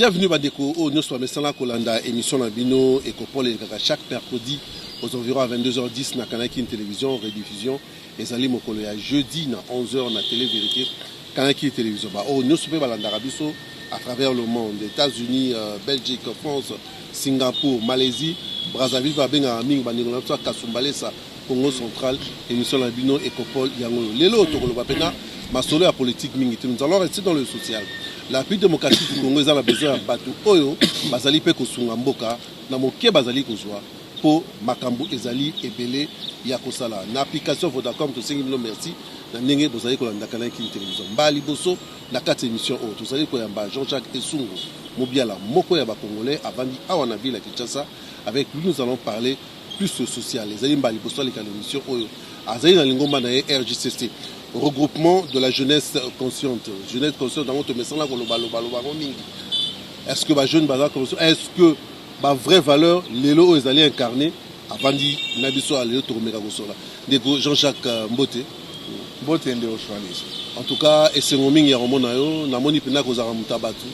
Bienvenue bandeko oyo nyonso bamesana kolanda émission na bino Ekopol. Elekaka chaque mercredi aux environs à 22h10 na Canal Kin Télévision. Rediffusion ezali mokolo ya jeudi na 11h na Télé Vérité, Canal Kin Télévision. Baoyo nyonso mpe balandaka biso à travers le monde, États-Unis, Belgique, France, Singapour, Malaisie, Brazzaville, babengaka mingi bandeko na biso ya Kasumbalesa, Congo Central. Émission na bino Ekopol yango oyo. Lelo tokoloba mpena masolo ya politique mingi te. Nous allons rester dans le social. La République démocratique du Congo eza na besoin ya bato oyo bazali mpe kosunga mboka na moke bazali kozwa, mpo makambo ezali ebele ya kosala. Na application Vodacom, tosengi bino merci na ndenge bozali kolandaka na Kin Télévision. Mbala liboso na kati ya émission oyo, tozali koyamba Jean-Jacques Esungu Mobiala, moko ya Bacongolais avandi awa na ville ya Kinshasa. Avec lui, nous allons parler plus social. Ezali mbala liboso aleka na émission oyo. Azali na lingomba na ye RJCC, Regroupement de la jeunesse consciente. Jeunesse consciente yango, tomesana kolobaloba yango mingi. Est ce que bajeune baza conscient? Est ce que bavrai valeur lelo oyo ezali incarné? Avandi na biso ya lelo, tokomeka kosola. Ndeko Jean-Jacques, mbote. Mbote, ndeko journaliste. En tout cas, esengo mingi ya komona yo. Namoni mpenza kozala moto ya bato,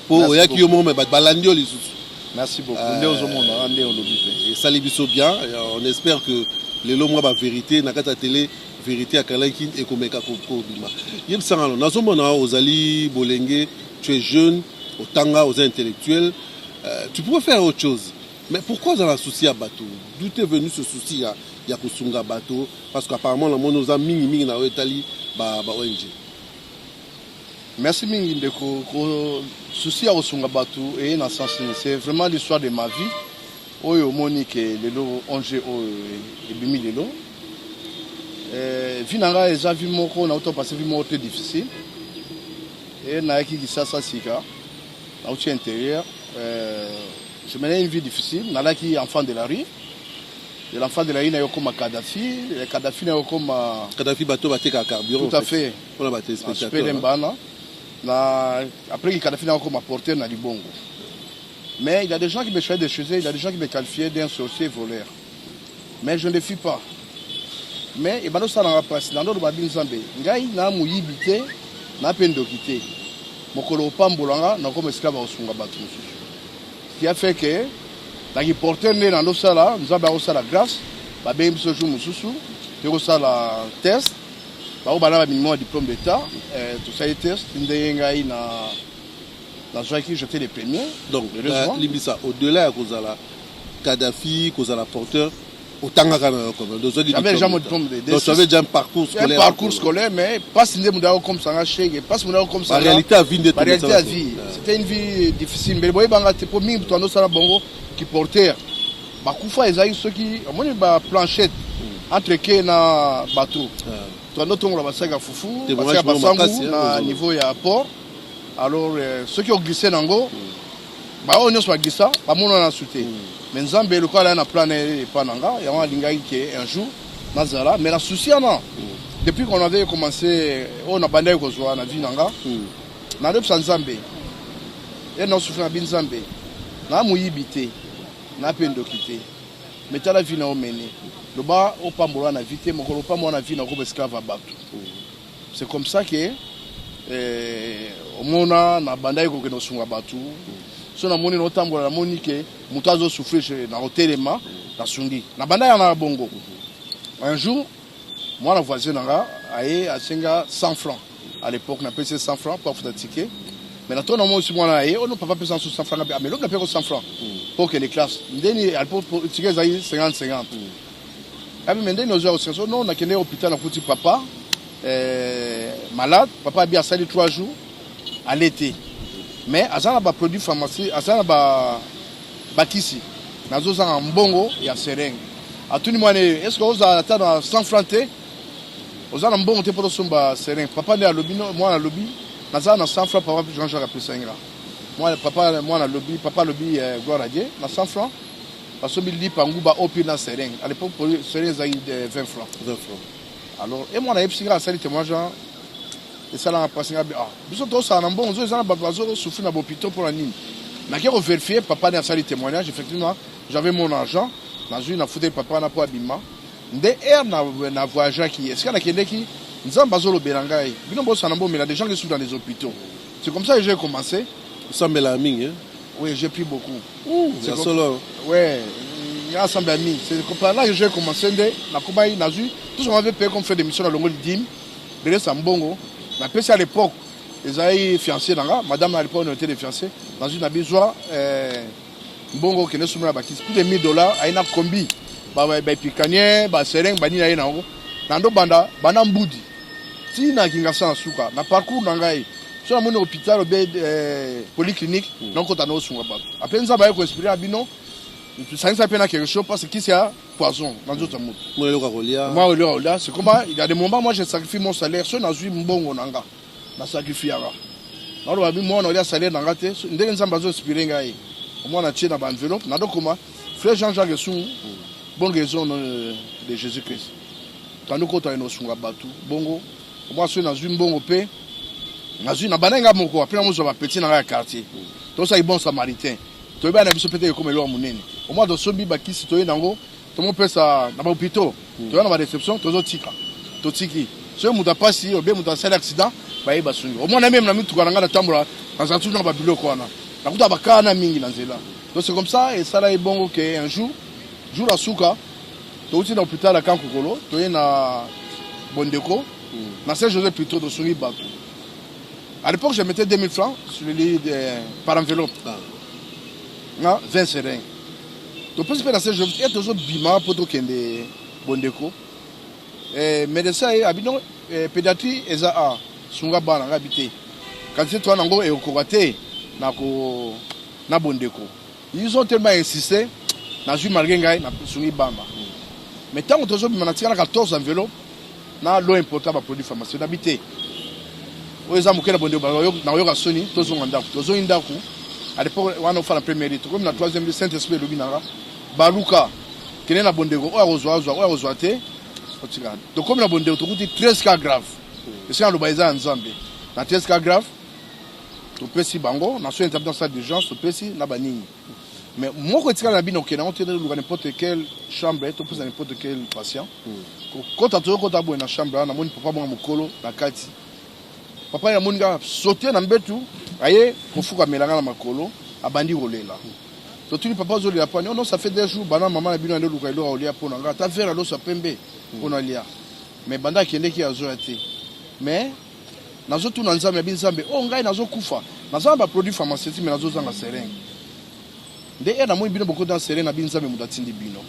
mpo oyaki yo moko, me bato balandi yo lisusu. Merci beaucoup. Nde ozomona, nde olobi mpe. Esali biso bien. On espère que lelo mwa bavérité na kati ya Télé Vérité ya Canal Kin ekomeka kobima. Yebisanga no, nazomona ozali bolenge, tu es jeune, otanga, oza intellectuel, tu pourrais faire autre chose, mais pourquoi ozala souci ya bato? D'où est venu ce souci ya kosunga bato? Parce qu'apparemment namoni oza mingimingi na oyo etali ba ONG. Merci mingi, ndeko. Souci ya kosunga bato eye na sens nini? C'est vraiment l'histoire de ma vie oyo omoni ke lelo ONG oyo ebimi lelo. Vie na ngai eza vie moko nauta passe, vie moko très difficile. E nayaki Kisasa sika, nauti intérieur. Je menais une vie difficile. Nalaki enfant de la rue. De l'enfant de la rue, naye okoma Kadafi. Kadafi, naye okoma Kadafi, bato batekaka carburant. Tout à fait. Mpona batéléspectateur. Mbana na après Kadafi, naye okoma porteur na libongo. Mais il y a des gens qui me chassaient de chez eux, il y a des gens qui me qualifiaient d'un sorcier voleur, mais je ne le fus pas. Mais ebanda osalanga mpasi. Na ndolo babi: Nzambe, ngai na moyibi te, na mpe ndoki te. Mokolo opambolanga, nakoma esclave akosunga bato mosusu. Ce qui a fait que naki porteur nde na ndosala. Nzambe akosala grâce, babengi biso jour mosusu, tokosala test. Bango bana baminimum ya diplôme d'état. Tosali test ndenge ngai na nazwaki, j'étais le premier. Donc limbisa, au-delà ya kozala Kadhafi, kozala porteur, otangaka na yo quand même? J'avais déjà mon diplôme de Donc tu avais déjà un parcours scolaire. Un parcours scolaire, mais pas nde moto akokomisa shege, pas moto akokomisa. Réalité ya vie nde. Réalité ya vie, c'était une vie difficile. Mbele boyebanga te, po mingi moto andosala bongo ki porteur bakufa. Ezalaki soki omoni baplanchette entre ke na bateau, toando tongola basaki ya fufu, basaki ya basangu na niveau ya port. Alors soki oglisse nango, baoyo nyonso baglissa bamonana su te. Mais Nzambe lokola aya na plan na ye epa na nga, yango alingaki ke un jour nazala. Mais na souci wana, depuis qu'on avait commencé oyo nabandaki kozwa na vie na nga, nayebisa Nzambe ye naosufri na bi: Nzambe, na moyibi te, na mpe ndoki te, mais tala vie na omene. Loba opambola na vie te, mokolo opambola na vie, nakoba esclave ya bato. C'est comme ça que omona nabandaki kokende kosunga bato. So namoni naotambola, namoni ke moto azosouffrir, na kotelema, nasungi. Nabandaki na bongo. Un jour, mwana voisin na nga aye asenga 100 francs. À l'époque, napesi 100 francs po afuta ticket. Mais na ntongo namosi mwana na ye ono: papa, pesa nso 100 francs. Ah, mais lobi napeko 100 francs po okende classe. Ndeni à l'époque ticket ezali 50 50. Abi: mais ndeni ozwa kosenga? So non, nakende hôpital, nakuti papa malade. Papa abi asali 3 jours ale te, mais aza na baproduit pharmacie, aza na bakisi, nazozanga mbongo ya seringue. Atuni mwana ye: est ce que ozala ata na 100 francs te? Oza na mbongo te mpo tosomba seringue? Papa nde alobi, mwana alobi: naza na 100 francs. Papa Jean Jacques apesa nga. Mwana, papa, mwana alobi, papa alobi: gloire à Dieu. Na 100 francs basombi lipa, nguba oyo mpe na seringue. À l'époque, seringue ezalaki 20 francs. 20 francs. Alors e mwana ayebisi nga, asali témoignage, esalanga mpasi. Nga: ah, biso tosala na mbongo, eza na bato bazosouffrir na bahôpitaux, mpona nini? Nake kovérifier. Papa nde asali témoignage, effectivement j'avais mon argent. Nazwi, nafuteli papa wana mpo abima. Nde aire na voyageaki, esika nakendeki, Nzambe azolobela ngai: bino bosala mbomela, des gens qui souffrent dans les hôpitaux. C'est comme ça que j'ai commencé. Osambelaka mingi, hein? Oui, j'ai pris beaucoup. Ya solo. Ouais, asambela mingi. C'est par là que j'ai commencé nde nakomaki, nazwi tout ce qu'on avait payé comme frais de mission na longoli dime belesa mbongo napesi. À l'époque ezalaki fiancé na nga, madame. À l'époque on était des fiancés. Nazwi na bizwa mbongo, okende somela bakisi plus de 1000 $. Aye na kombi baepicanie, baseringue, banini, aye nango na ndo banda banda mbudi ntina Kingasa na suka na parcours na ngai. So namoni hôpital obe polyclinique, nakota na osunga bato. Apres Nzambe aye koinspire na bino, tosangisa mpe na quelque chose, parce que kisi ya poison na nzoto ya moto. Mwa eloko ya kolia. Moi, eloko ya kolia. C'est comment, il y a des moments, moi, je sacrifie mon salaire. So nazwi mbongo na nga, nasacrifiaka, naloba bi mwana olia salaire na nga te. Ndenge Nzambe azoinspire ngai, omwana tie na baenveloppe, nadokoma frère Jean-Jacques Esungu, bonne guérison de Jésus Christ. Tandi kota na osunga bato bongo. Omwa soki nazwi mbongo mpe nazwi na banda nga moko, apres namozwa bapeti na ngai ya quartier, tosali bon samaritain, toyebana na biso mpe te, ekoma eloko monene. Omwa tosombi bakisi, toye nango, tomopesa na bahôpitaux, toya na baréception, tozotika, totiki. Soki moto apasi obe moto asali accident, baye basungi. Omwana meme na mituka na ngai natambola, nazala toujours na babiloko wana, nakuta bakana mingi na nzela. Donc c'est comme ça esala ye bongo ke un jour, jour asuka, touti na hôpital ya Kankokolo, toye na Bondeko, na Saint Joseph plutôt, tosungi bato. À l'époque, je mettais 2000 francs sur le lit par enveloppe. Na 20 seringue topesi mpe na Saint Joseph e tozobima mpo tokende Bondeko. Médecin ye abi non, pédiatrie eza a sunga bana. Ngai abi te, quantité toa nango ekokoka te na ko na Bondeko. Ils ont tellement insisté, nazwi malgré ngai, nasungi bana. Mais ntango tozobima, natikala 14 enveloppe na lot important, baproduit pharmaceutique. Nabi te, oyo eza moke na Bondeko, nakoyoka soni. Tozonga ndako, tozongi ndako. À l'époque wana ofana première lit, tokomi na troisième lit, Saint Esprit elobi nanga: baluka, kende na Bondeko, oyo akozwa azwa, oyo akozwa te otikala. Tokomi na Bondeko, tokuti 13 cas grave. Esika naloba eza ya Nzambe. Na 13 cas grave, topesi bango na soin intervention, salle d'urgence, topesi na banini. Mais moko etikala na bino, okende yango te, luka n'importe quelle chambre, topesa n'importe quel patient. Kota, toyokota boye na chambre wana, namoni papa moko mokolo na kati. Papa, namoni kaka saute na mbetu, aye kofukamela nga na makolo, abandi kolela. Totuni: papa, azolela pani? Oh non, ça fait 2 jours bana mama na bino ande luka eloko akolia mpo na nga, ata verre alosa pembe mpo na lia. Mais banda akendeki, azoya te. Mais nazotuna Nzambe, abi Nzambe o ngai nazokufa, naza na baproduit pharmaceutique, mais nazozanga seringue. Nde e namoni bino bokota na seringue, nabi Nzambe moto atindi bino.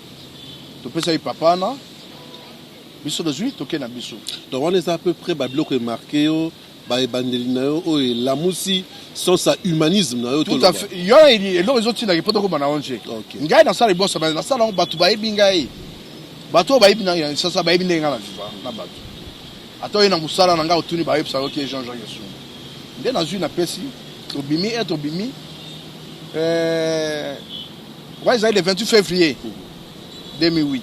Topesaki papa wana, biso tozwi, tokei na biso. Donc wana eza à peu près babiloko emarke yo, baebandeli na yo oyo elamusi sens ya humanisme na yo. Tout à fait. Yo eloko ezotindaki mpo tokóma na ONG. Ngai nasala liboso, nasala yango, bato bayebi ngai, bato oyo bayebi na sasa, bayebi ndenge ngai na viva na bato. Ata oye na mosala na ngai, otuni, bayebisaka oke Jean Jacques Esungu. Nde nazwi, napesi, tobimi e tobimi. Wana ezali le 28 février 2008.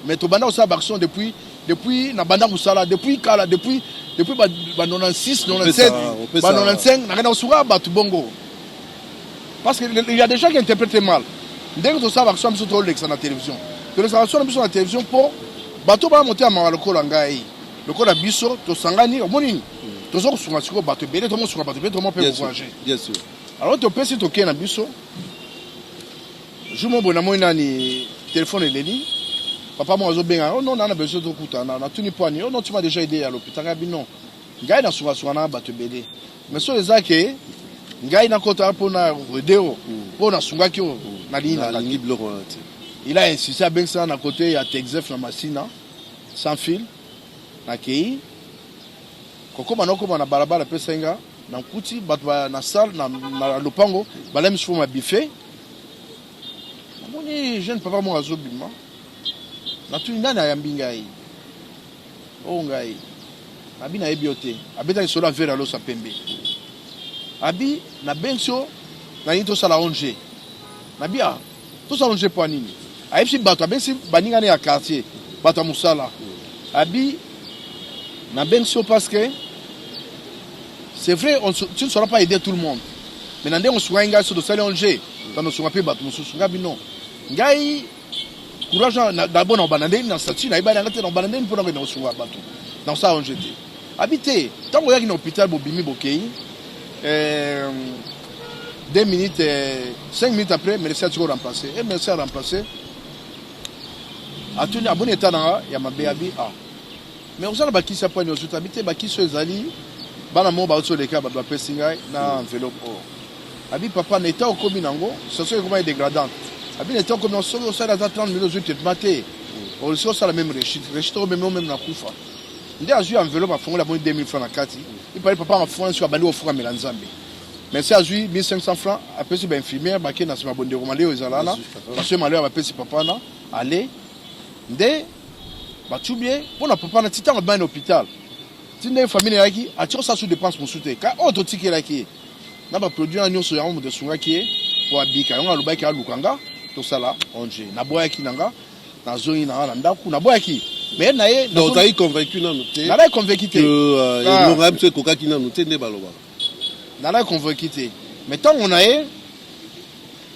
Mais tobanda kosala baaction depuis nabanda kosala depuis kala, depuis ba 96, 97, ba 95, nakenda kosunga bato bongo, parce que il y a des gens qui interprètent mal ndenge tosala baaction. Biso tolekisa na télévision, tolekisa baaction na biso na télévision mpo bato baya motema mawa lokola ngai, lokola biso tosangani. Omoni, toza kosunga sikoyo bato ebele, tomosunga bato ebele, tomo mpe kovoyage. Bien sûr. Alors topesi, tokei na biso. Jour mo boye, namoni nani, telefone eleli, papa moko azobenga: oh non, nana besoin tokutana. Natuni mpo ani? Oh non, tu m'as déjà aidé à l'hôpital. Ngai bino, ngai nasungasunga na bato ebele, mais so eza ke ngai nakota mpona aider o mpo nasungaki oyo, nalingi na nalingi biloko wana te. Il a insisté, abengisaka na côté ya Texef na Masina, sans fil. Nakei kokóma, nakóma na balabala, apesai nga, nakuti bato na salle na lopango, balamisi fo ma buffet. Namoni jeune papa moko azobima. Natuni: nani ayambi ngai? Oyo ngai abi, nayebi yo te. Abetaki solo avere alosa pembe, abi nabengisi yo, nalingi tosala ONG. Nabi: a tosala ONG mpo nini? Ayebisi bato, abengisi baningani ya quartier, bato ya mosala. Abi nabengisi yo parce que c'est vrai, tu ne sauras pas aider tout le monde, mais na ndenge osungaki ngai, so tosali ONG, tanosunga mpe bato mosusu. Ngai bino, ngai courage d'abord na obanda ndenge na statut nayebani yanga te, na obanda ndenge mpona kokende kosunga bato na kosala ONG te. Abi te, ntango oyaki na hôpital, bobimi, bokei. 2 minutes, 5 minutes après, médecin atiki remplacer e médecin a remplacer, atuni, amoni eta na nga ya mabe, abi: "Ah, mais oza na bakisi ya poani ozuta?" Abi te, bakisi oyo ezali bana moko bauti oleka, bato bapesi ngai na enveloppe oyo. Abi: "Papa, na eta okomi nango, situation ekoma dégradante." Abi: "Na eta okomi nango, soki osali ata 30 minutes, ozwi traitement te, osi osala même rechute, rechute oyo même même na kufa." Nde azwi enveloppe, afongoli, amoni 2000 francs na kati. Ipali papa afongoli, soki abandi kofukamela Nzambe. Mais azwi 1500 francs, apesi bainfirmière, bake na nsima, bondeko maleo ezala wana, basoki maleo bapesi papa wana. Ale nde batubi ye mpo na papa na ti ntango abani na hôpital, ti ndenge famille eyaki, atie kosala su dépense mosusu te, ka oyo totikelaki ye na baproduit wana nyonso, yango moto esungaki ye po abika. Yango alobaki aluka nga tosala ONG, naboyaki na nga, nazongi na nga na ndako, naboyaki, mais na ye Donc ozalaki convaincu nanu te? Nazalaki convaincu te. Elonga biso ekokaki nanu te, nde balobaka. Nazalaki convaincu te, mais ntango na ye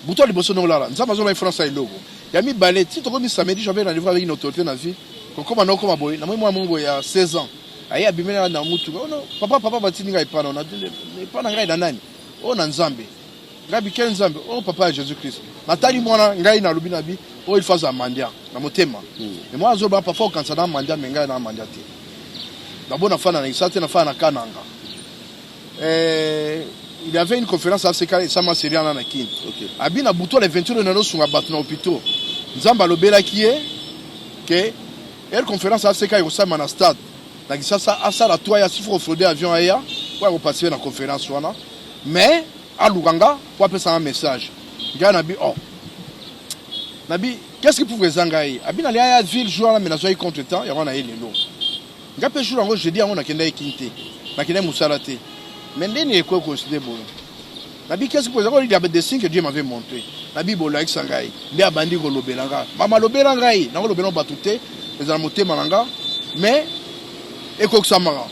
butu ya liboso ndenge olala, Nzambe azoloba France ya eloko ya mibale. Ti tokomi samedi, j'avais rendez-vous avec une autorité na vie. Kokoma na okoma boye, namoni mwana moko boye ya 16 ans aye, abimeli na mutuka: "Oh non, papa, papa, batindi ngai epa na epa na ngai." "Na nani?" "Oyo na Nzambe." Ngai bikeli Nzambe oyo papa ya Jésus Christ. Natali mwana ngai, nalobi na bi oyo il faut azala mendiant na motema. Me mwana azoloba: "Papa, okanisa na mendiant, mais ngai na mendiant te. D'abord nafanda na Isa te, nafanda na Kananga." Il y avait une conférence ACK esama seri wana na Kini. Abi na butu le 28 na nosunga bato na hôpitaux, Nzambe alobelaki ye ke ere conférence ACK ekosalema na stade na Kinshasa, asala to aya sifu kofraude avion, aya po ya koparticiper na conférence wana, mais aluka nga po apesanga message. Ngai nabi: "Oh." Nabi: "Qu'est-ce qui prouve eza ngai?" Abi: "Nalia ya ville jour wana, mais nazwaki contre temps yango na ye lelo." Ngai mpe jour yango, jeudi yango, nakendaki Kini te, nakendaki mosala te, mais ndeni ekoki coïncider boye? Nabi: "Qu'est-ce que il y avait des signes que Dieu m'avait montré." Nabi: "Bolakisa ngai." Nde abandi kolobela nga, mama alobela ngai, nakolobela bato te, ezala motema na nga, mais ekokisamaka,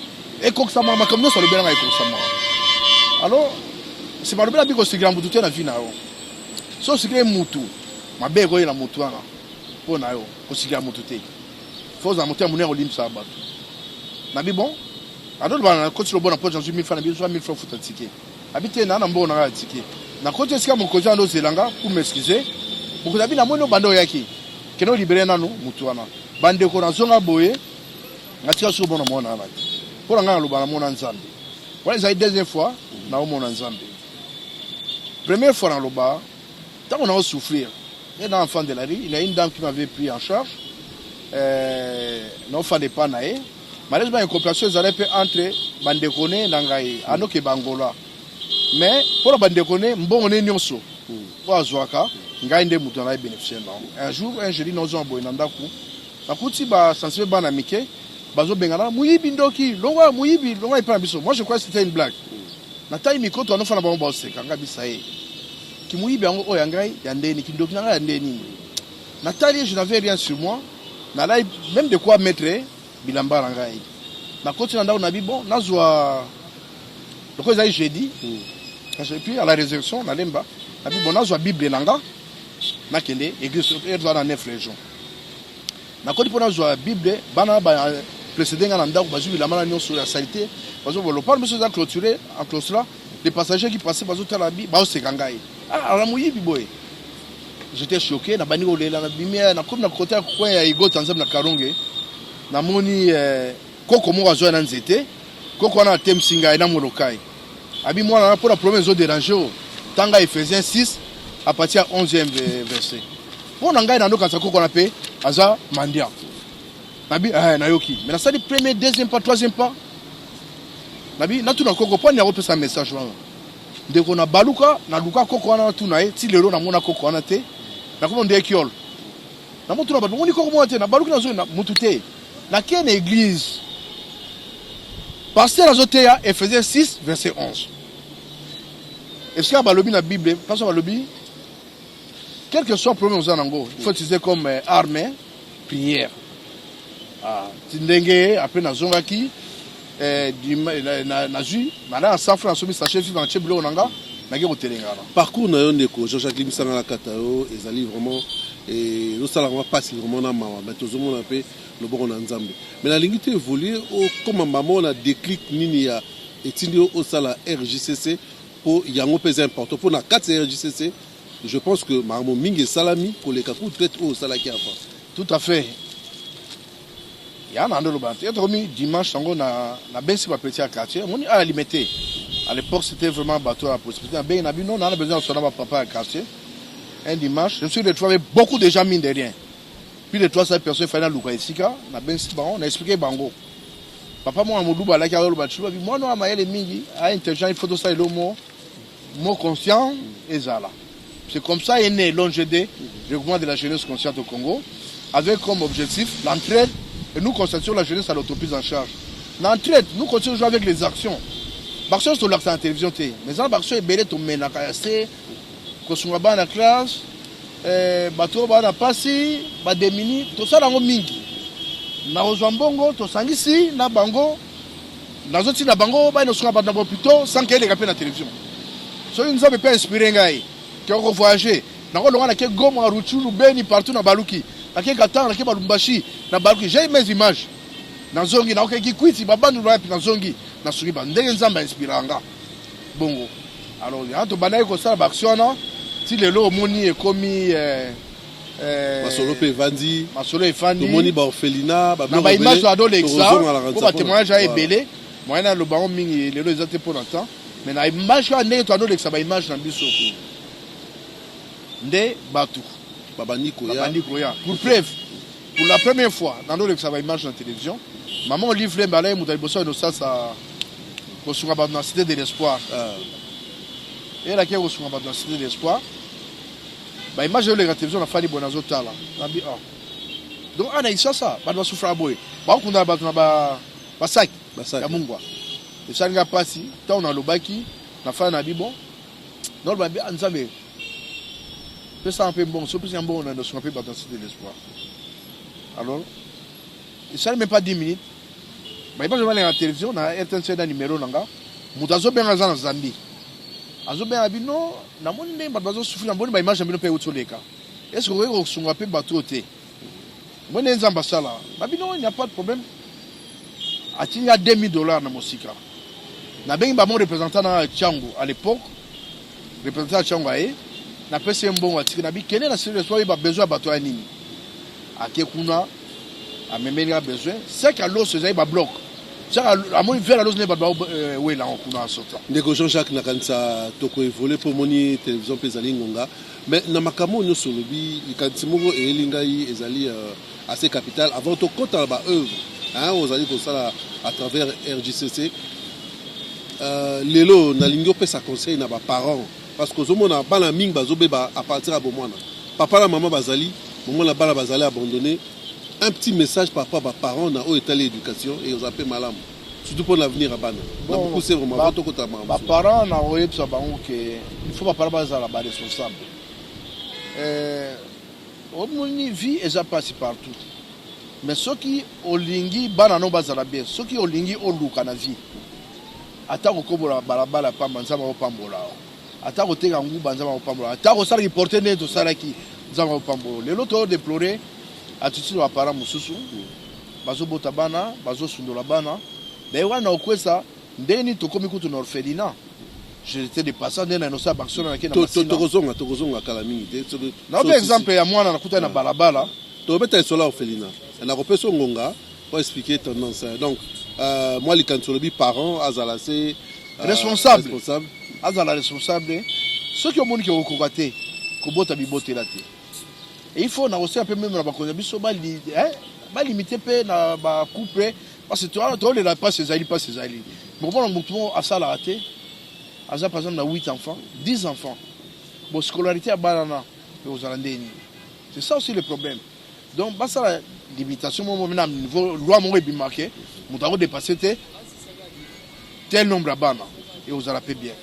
ekokisamaka, makambo nyonso alobela ngai ekokisamaka. Alors nsima alobela bi kosikila mutu te na vie na yo. So osikili mutu, mabe ekoyela mutu wana mpo na yo. Kosikila mutu te, fo ozala motema monene, kolimbisaka bato. Nabi: "Bon." Adoloba nakoti lobona mpo nazwi 1000 francs, nabi: "Zwa 1000 francs, futa ticket." Abi te, naa na mbongo na ngai ya ticket. Nakoti esika mokonzi wana ozela nga pour m'excuser. Mokonzi abi: "Namoni obanda oyaki, kende olibérer nanu mutu wana." Bandeko, nazonga boye, natika soki omona mwana wana te. Mpo na ngai, naloba namona Nzambe. Wana ezali deuxième fois naomona Nzambe. Première fois, naloba ntango naosouffrir ye na enfant de la rue, il y a une dame qui m'avait pris en charge, naofanda epa na ye. Malheureusement, incompréhension ezalaki mpe entre bandeko ne na ngai, anoke bangola, mais mpona bandeko ne, mbongo ne nyonso oyo azwaka, ngai nde moto na bénéficiaire nango. Un jour, un jeudi, nazonga boye na ndako, nakuti basensible, bana mike bazobengana: "Moyibi, ndoki, longwa, moyibi, longwa epai na biso." Moi, je crois que c'était une blague. Natali mikoto anofana, bango baoseka ngai, bisa ye kimoyibi yango oyo ya ngai ya ndeni, kindoki na ngai ya nde nini? Natali, je n'avais rien sur moi, nalai même de quoi mettre bilamba na ngai. Nakoti na ndako, nabi: "Bon, nazwa lokola ezali jeudi et puis à la résurrection nalemba." Nabi: "Bon, nazwa Bible na nga, nakende église ezwa na neuf région." Nakoti mpo nazwa Bible, bana ba précédé nga na ndako, bazwi bilamba na nyonso ya saleté, bazobola lopango biso eza clôturé en claustra. Les passagers qui passaient bazotala bi baoseka ngai: "Ah, ala moyibi boye." J'étais choqué, nabandi kolela, nabimi, nakomi na côté ya coin ya Igota Nzambe na Karonge, namoni koko moko azwa na nzete. Koko wana atemisi ngai na molokai, abi: "Mwana na, mpona problème ezodéranger o, tanga Ephésiens 6 à partir ya 11e verset." Mpo na ngai, nandokanisa koko wana mpe aza mendiant. Nabi nayoki, mais nasali premier, deuxième pas, troisième pas, nabi natuna koko mpo ani akopesa message wana. Ndeko, na baluka, naluka koko wana, natuna ye, ti lelo namona koko wana te. Nakoma nde ekiole, namotuna bato: "Moni koko mwana te?" Nabaluki, nazoi mutu te. Nakei na église, pasteur azoteya Ephésiens 6 verset 11, esika balobi na Bible, mpaso balobi: quel que soit problème oza nango, il faut utiliser comme arme prière. Ah, ti ndenge après nazongaki, nazwi nala na 100 francs, nasomi sachet viva, natie biloko na nga, nake kotelengana. Parcours na yo, ndeko Jean-Jacques Limbisanga na kata yo, ezali vraiment ezosala vraiment mpasi, vraiment na mawa, mais tozomona mpe loboko na Nzambe. Mais nalingi te évolue, okóma mama na déclic nini ya etindi yo osala RJCC? Mpo yango mpe eza important mpo na kati ya RJCC. Je pense que makambo mingi esalami koleka ku traite oyo osalaki avant. Tout à fait. Ya na ndolo bante tokomi dimanche yango na nabengisi bapetits ya quartier. Omoni aya Limete, à l'époque c'était vraiment bato ya possibilité. Nabengi na bino, na besoin ya bapapa ya quartier. Un dimanche, je me suis retrouvé avec beaucoup de gens, mine de rien plus de 300 personnes. Fallait naluka esika. Nabengisi bango, na expliqué bango. Papa mwana moluba alaki, azoloba tshiluba bi mwana oyo mayele mingi, a intelligent, il faut tosala elo mo conscient ezala. C'est comme ça est né l'ONGD, Regroupement de la jeunesse consciente au Congo, avec comme objectif l'entraide, et nous constatons la jeunesse à l'autoprise en charge. L'entraide, nous continuons toujours avec les actions. Baaction tolakisa na télévision te, mais eza na baaction ebele tomenaka ya se kosunga bana classe, bato oyo baa na mpasi, badémunis. Tosala yango mingi na kozwa mbongo, tosangisi na bango, nazotinda bango bayina kosunga bato na bahôpitaux sans que eleka mpe na télévision. Soki Nzambe mpe inspiré ngai ke kovoyage, nakolonga, nake Goma, Rutshuru, Beni, partout na baluki, nake Katanga, nake Balumbashi na baluki, j'ai mes images, nazongi, nakokeki kwiti babandulu wapi, nazongi, nasungi ba ndenge Nzambe ainspira nga bongo. Alors yango tobandaki kosala baaction wana ti lelo omoni ekomi masolo mpe evandi. Masolo efandi. Tomoni baorphelinat. Na baimage adolekisa mpo batémoignage aya ebele. Moyen naloba yango mingi lelo eza te mpo na temps, mais na image kaka ndenge toadolekisa baimage na biso nde bato babandi koya. Babandi koya. Pour preuve, pour la première fois nandolekisa baimage na télévision, mama Olive Lembe alai moto ya liboso ya nosasa kosunga bato na Cité de l'Espoir. Eyelaki kosunga bato na Cité de l'Espoir. Baimage eyoleka télévision, nafandi boye, nazotala, nabi oh. Donc ana Isasa bato basufraka boye, bakokundana bato na basaki ya mungwa. Esalinga mpasi. Ntango nalobaki, nafandi na bi bon, naloba bi: "Nzambe, pesanga mpe mbongo. So pesanga mbongo na nasunga mpe bato na Cité de l'Espoir." Alors esali même pas 10 minutes, baimage balenga na télévision na RTNC na numéro na nga. Moto azobenga aza na Zambie, azobenga bino: "Namoni ndenge bato bazosufrir, namoni baimage na bino mpe euti oleka. Est ce que okoki kosunga mpe bato oyo te?" Moi nde Nzambe asala babino, il n'y a pas de problème. Atindi nga 2000 $ na mosika. Nabengi bamo représentant na Tiango à l'époque, représentant ya Tiango aye, napesi ye mbongo, atiki na bikende na Cité, oyeba besoin ya bato ya nini. Ake kuna, amemeli nga besoin. Saki ya loso ezali babloc, amoni verre ya loso nde bato bawelango kuna asota. Ndeko Jean-Jacques, nakanisa tokoévoluer mpo omoni télévision mpe ezali ngonga. Mais na makambo oyo nyonso olobi, likanisi moko eyeli ngai ezali assez capital avant tokɔta na baœuvre ozali kosala à travers RJCC. Lelo nalingi opesa conseil na baparent, parce que ozomona bana mingi bazobeba à partir ya bomwana. Papa na mama bazali bomwana, bana bazali abandonné. Un petit message par rapport à baparent na oyo etali éducation e oza mpe malamu, surtout pour l'avenir ya bana. Na bokuse vraiment avant tokota makambo. Baparent, na koyebisa bango ke il faut baparent bazala baresponsable. Omoni, vie eza mpasi partout, mais soki olingi bana no bazala bien, soki olingi oluka na vie, ata kokombola balabala pamba, Nzambe akopambola. Ata koteka nguba, Nzambe akopambola. Ata kosalaki porte ndenge tosalaki, Nzambe akopambola. Lelo todéplore attitude ya baparent mosusu, bazobota bana, bazosundola bana. Daye wana na kokwesa ndenge nini tokómi kutu na orphelinat. J'étais de passage ndenge na nosala baaction nake na Tokozonga kala mingi te. Naope exemple ya mwana nakutani na balabala. Tokobeta lisolo ya orphelinat, nakopesa ngonga po expliquer tendance. Donc mwa likanisi olobi, parent azala se responsable. Responsable. Azala responsable. Soki omoni ke okokoka te kobota, bibotela te. Et il faut na kosala mpe même na bakonzi na biso balimite mpe na bacouple, parce que tolela mpasi ezali, mpasi ezali. Mokomona motu moko asalaka te, aza par exemple na 8 enfants, 10 enfants. Bon, scolarité ya bana na ekozala ndenge nini? C'est ça aussi le problème. Donc basala limitation moko na niveau loi moko ebimake, moto akodépasse te tel nombre ya bana, ekozala mpe bien.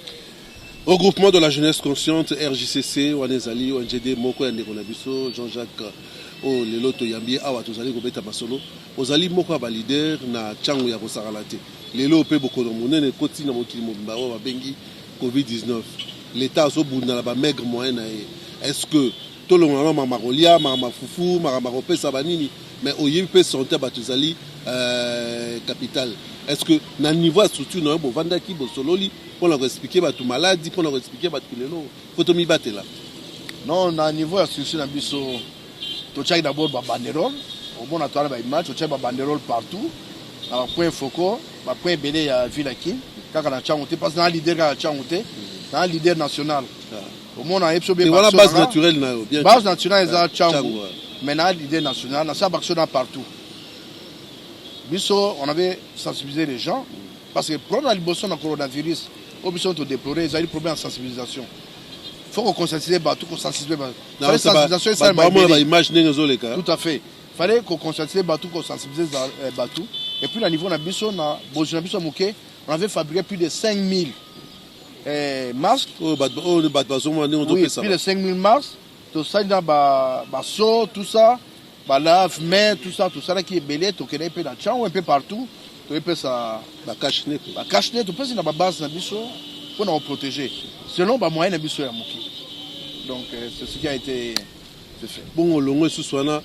Regroupement de la jeunesse consciente, RJCC, wana ezali ONGD moko ya ndeko na biso Jean-Jacques oyo lelo toyambi awa. Tozali kobeta masolo. Ozali moko ya baleader na ntango ya kosakana te. Lelo mpe bokono monene ekoti na mokili mobimba oyo babengi COVID-19. L'État azobunda na bamaigre moyen na ye. Est ce que tolongola na makambo kolia, makambo fufu, makambo kopesa banini? Mais oyebi mpe santé ya bato ezali capital. Est ce que na niveau ya structure na yo bovandaki, bosololi mpona koexpliquer bato maladi, mpona koexpliquer bato lelo fo tomibatela? Non, na niveau ya structure na biso, totiaki d'abord babanderole. Omona, towana baimage, totiaki babanderole partout na bapoint focaux, bapoint ebele ya ville ya Kin. Kaka na Ntiango te, parce na leader kaka Ntiango te, na leader national. Omona ye biso. Wana base naturelle na yo. Bien, base naturelle eza Ntiango, mais na leader national, nasala baaction na partout. Biso, on avait sensibilisé les gens, parce que problème na liboso na coronavirus oyo biso todéplore ezali problème ya sensibilisation. Faut koconscientiser bato, kosensibiliser bato. Sensibilisation esalema baimage ndenge ezoleka. Tout à fait, fallait koconscientiser bato, kosensibiliser bato. Et puis na niveau na biso, na bozwi na biso ya moke, on avait fabriqué plus de 5000 masques. Oyo bato bazomona ndenge ozopesa. Plus de 5000 masques tosali na baseau, tout ça, balave-main, tout ça. Tosalaki ebele, tokendaki mpe na Ntiango, un peu partout, toyepesa. Bacache-nez. Bacache-nez topesi na babase na biso mpona koprotéger selon bamoyen na biso ya moke. Donc c'est ce qui a été fait. Bongo olongo lisusu wana,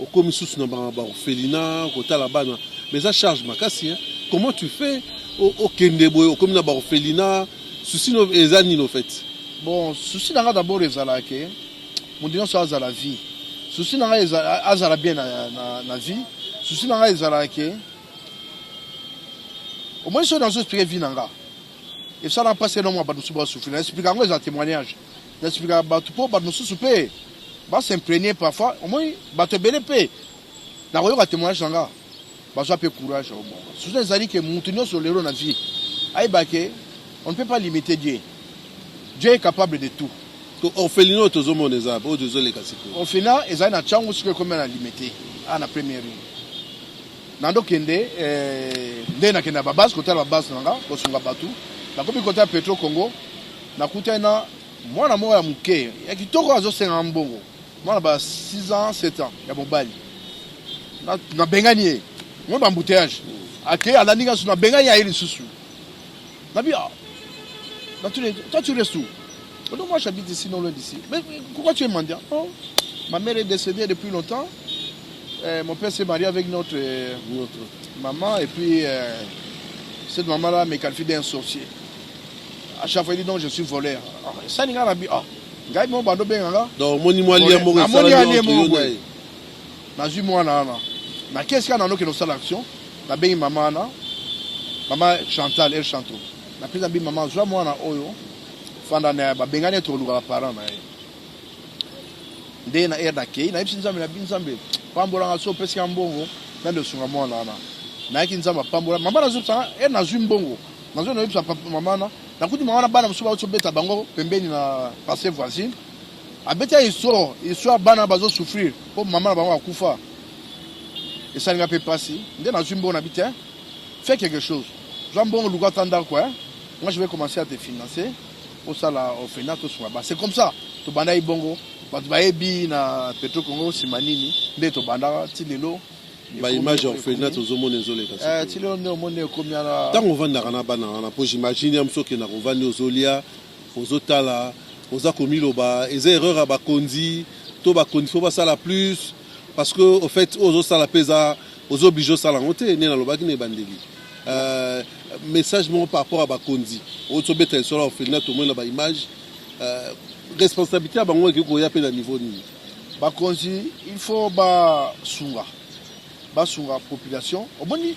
okomi susu na baorphelinat kotala bana, mais eza charge makasi. Comment tu fais? Okende boye, okomi na baorphelinat, souci no eza nini au fait? Bon, souci na nga d'abord ezalaka moto nyonso azala vie. Souci na ngai azala bien na vie. Souci na ngai ezalaka ke omoni, soki nazo expliquer vie na nga, esala mpasi eno mwa bato mosusu basouffrir. Na expliquer yango, eza témoignage. Na expliquaka bato mpo bato mosusu mpe bas'imprégner. Parfois omoni bato ebele mpe nakoyoka témoignage na nga, bazwa mpe courage. Obonga surtout ezali ke motu nyonso lelo na vie ayeba ke on ne peut pas limiter Dieu. Dieu est capable de tout. To orphelinat oyo tozomona eza oyo tozoleka sikoyo? Orphelinat ezali na Ntiango, sikoyo ekomi na Limete a na première rue. Nandokende nde nakende na babase kotala babase na nga, kosunga bato. Nakomi kotala Petro Congo, nakutani na mwana moko ya moke ya kitoko, azosengaka mbongo, mwana ba 6 ans, 7 ans ya mobali. Nabengani ye mo baembouteillage, ake alandi nga. So nabengani ye, aye lisusu. Nabi: "Ah, natuni, toi tu restes où?" "Non, moi j'habite ici, non loin d'ici." "Mais pourquoi tu es mendiant?" "Oh, ma mère est décédée depuis longtemps. Mon père s'est marié avec notre maman et puis cette maman-là me qualifie d'un sorcier. À chaque fois, il dit non, je suis voleur." Ah, ça nga nabi, ah, ngai mo bando benga nga. Donc omoni mwa lien moko. Namoni lien moko boye. Nazwi mwana wana, nakei esika nanokende kosala action, nabengi mama wana, mama Chantal El Chanto. Napesi, nabi: "Mama, zwa mwana oyo, fanda na ye, babengani ye, tokoluka baparent na ye." Nde na ere nakei, nayebisi Nzambe, nabi: "Nzambe, pambolanga, so opesika mbongo, nande osunga mwana wana." Nayaki, Nzambe apambola mama. Nazobisanga ere nazwi mbongo, nazwi, nayebisa mama wana. Nakuti mama wana, bana mosusu bauti obeta bango pembeni na parcelle voisine. Abeti ya histoire, histoire, bana bazosouffrir mpo mama na bango akufa. Esalinga mpe mpasi. Nde nazwi mbongo, nabi: "Te, fais quelque chose, zwa mbongo, luka ata ndako. Moi je vais commencer à te financer, osala orphelinat, tosunga ba." C'est comme ça tobandaki bongo. Bato bayebi na Petro Congo nsima nini nde tobandaka ti lelo. Baimage ya orphelinat tozomona ezoleka. Ti lelo nde omoni ekomi wana. Ntango ovandaka na bana wana, mpo j'imagine ya moso okendaka, ovandi, ozolia, ozotala, oza komiloba: eza erreur ya bakonzi to bakonzi fo basala plus? Parce que au fait oyo ozosala mpe eza ozooblige osala yango te. Nde nalobaki na ebandeli, message moko par rapport à bakonzi oyo tobeta lisolo ya orphelinat, tomoni na baimage, responsabilité ya bango ekoki koya mpe na niveau nini? Bakonzi, il faut basunga, basunga population. Omoni,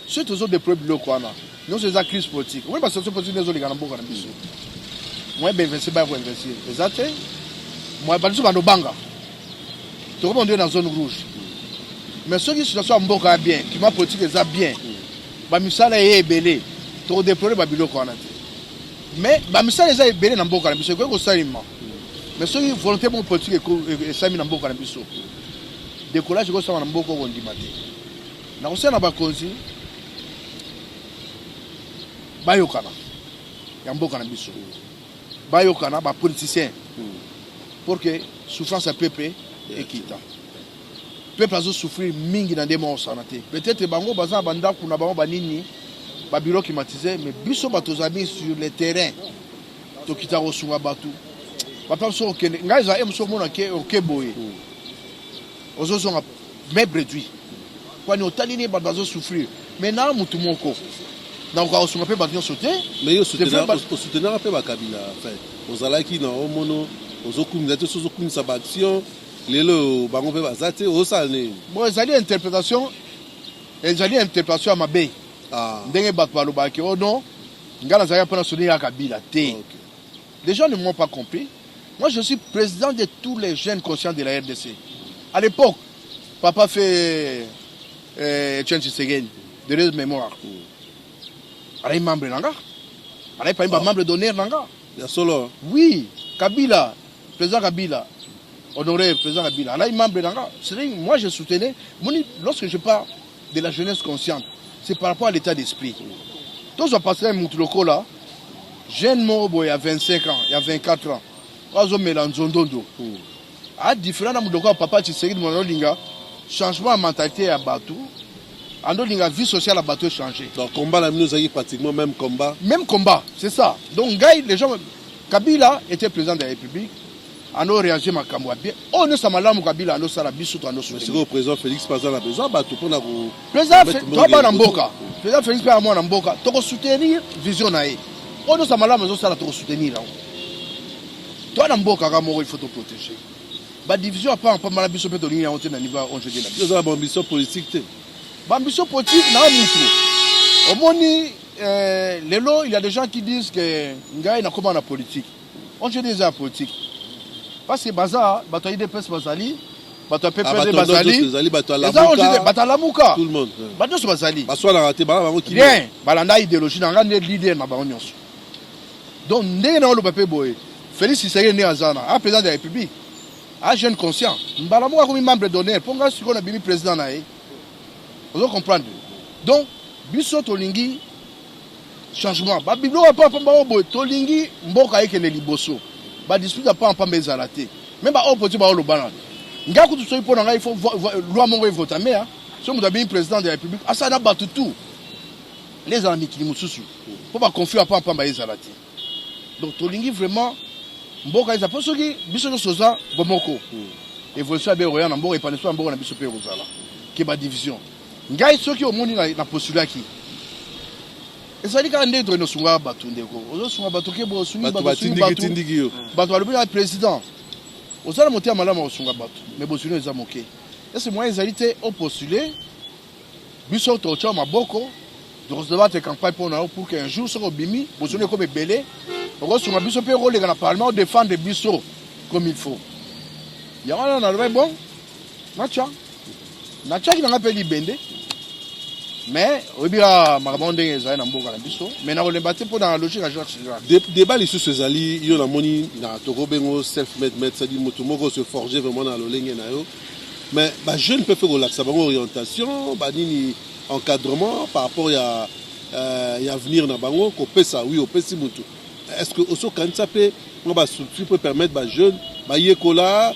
soki tozodéploye biloko wana nyonso, eza crise politique. Omoni basituation politique nde ezoleka na mboka na biso, moyen bainvestir, baya koinvestir eza te. Bato biso bando banga, tokoma nde na zone rouge. Mais soki situation ya mboka ya bien, climat politique eza bien, bamisala eye ebele, tokodéplore babiloko wana te. Mais bamisala eza ebele na mboka na biso, ekoki kosalema. Mais soki volonté moko politique esalemi na mboka na biso, décollage ekosalama na mboka, okondima te. Nakosala na bakonzi bayokana ya mboka na biso, bayokana bapoliticien pour que souffrance ya peuple ekita. Peuple azosouffrir mingi na nde moko osana te. Peut-être bango baza na bandako na bango, banini, babureau climatisé, mais biso bato ozali sur le terrain, tokita kosunga bato. Papa, so okende, ngai eza ye mosu, omona ke oke boye, ozozonga meuble réduit, kwani otali nini bato bazosouffrir. Mais na mutu moko nakoka kosunga mpe bato nyonso te. Mais yo osoutenaka mpe bakabila, enfin ozalaki na omono, ozokumisa te, so ozokumisa baaction. Lelo bango mpe baza te, ozosala nini? Bon, ezali interprétation, ezali interprétation ya mabe. Ndenge bato balobaki: "Oh non, ngai nazalaki mpona soutenir ya Kabila te." Les gens ne m'ont pas compris. Moi, je suis président de tous les jeunes conscients de la RDC. À l'époque, papa fait Etienne Tshisekedi, de l'heureuse mémoire, azali membre na nga, azali parmi bamembre d'honneur na nga. Ya solo? Oui, Kabila, président Kabila, honoré président Kabila, azali membre na nga. C'est-à-dire, moi je soutenais moni. Lorsque je parle de la jeunesse consciente, c'est par rapport à l'état d'esprit. Tozwa pasteur mutu lokola jeune moko boye ya 25 ans, ya 24 ans, oyo azomela nzondondo, a différent na moto lokola papa Tshisekedi. Moto azolinga changement ya mentalité ya bato, andolinga vie sociale ya bato echanger. Donc combat na bino ezalaki pratiquement même combat. Même combat, c'est ça. Donc ngai, les gens, Kabila était président de la République, ando réagir makambo ya bien oyo nyonso ya malamu Kabila andosala, biso to Mais sikoyo président Félix mpe aza na besoin bato mpona ko Président, toa bana mboka, président Félix mpe ya mwana mboka, tokosoutenir vision na ye. Oyo nyonso ya malamu ezosala, tokosoutenir yango. Toa na mboka kaka moko, il faut toprotéger. Badivision ya pamba na biso mpe tolingi yango te na niveau ya ONGD na biso. Oza na baambition politique te? Baambition politique na mutu omoni, lelo il y a des gens qui disent que ngai nakóma na politique. ONGD eza ya politique parce que baza bato ya UDPS, bazali bato ya PPRD, bazali ezali bato ya eza ONGD, bato ya Lamuka. Tout le monde. Bato nyonso bazali. Baswanaka te, bana bango. Bien, balanda idéologie na ngai nde leader na bango nyonso. Donc ndenge na oloba mpe boye, Félix Tshisekedi ndenge aza na a président de la République, a jeune conscient, mbala moko akomi membre d'honneur mpo ngai sikoyo nabimi président na ye. Ozo comprendre? Donc biso tolingi changement, babiloko ya pamba oyo boye, tolingi mboka ekende liboso. Badispute ya pamba ezala te. Me baoyo poti baoloba na ngai kutu, soki mpo na ngai, il faut loi moko evotame. Soki moto abimi président de la République, asala na bato tout nde ezala mikili mosusu mpo baconflit ya pamba ezala te. Donc tolingi vraiment mboka eza, mpo soki biso nyonso toza bomoko, évolution ya be ekoya na mboka, épanouissement ya mboka na biso mpe ekozala ke badivision. Ngai soki omoni na postulaki, ezali kaka ndenge tokende osungaka bato. Ndeko, ozosunga bato ke boye, osungi bato, bato, osungi batindiki bato. Tindiki yo. Bato balobi na président: "Oza na motema malamu ya kosunga bato, mais bosuni eza moke. Ese moyen ezali te opostule? Biso totya maboko, tokobattre campagne mpo na yo pour que un jour soki obimi, bosuni ekoma ebele, okosunga biso mpe okoleka na parlement, odéfendre biso comme il faut." Yango wana nalobaki: "Bon, natya." Natyaki nanga mpe libende, mais oyebi kaka makambo ndenge ezali na mboka na biso. Mais nakolemba te mpo na logique ya Jacques Chirac. Débat lisusu ezali, yo namoni na tokobengo self made maître, c'est-à-dire moto moko se forger vraiment na lolenge na yo. Mais bajeune mpe fe kolakisa bango orientation, banini, encadrement par rapport ya avenir na bango kopesa. Oui, opesi motu. Est ce que osokanisa mpe mwa bastructure mpe permettre bajeune bayekola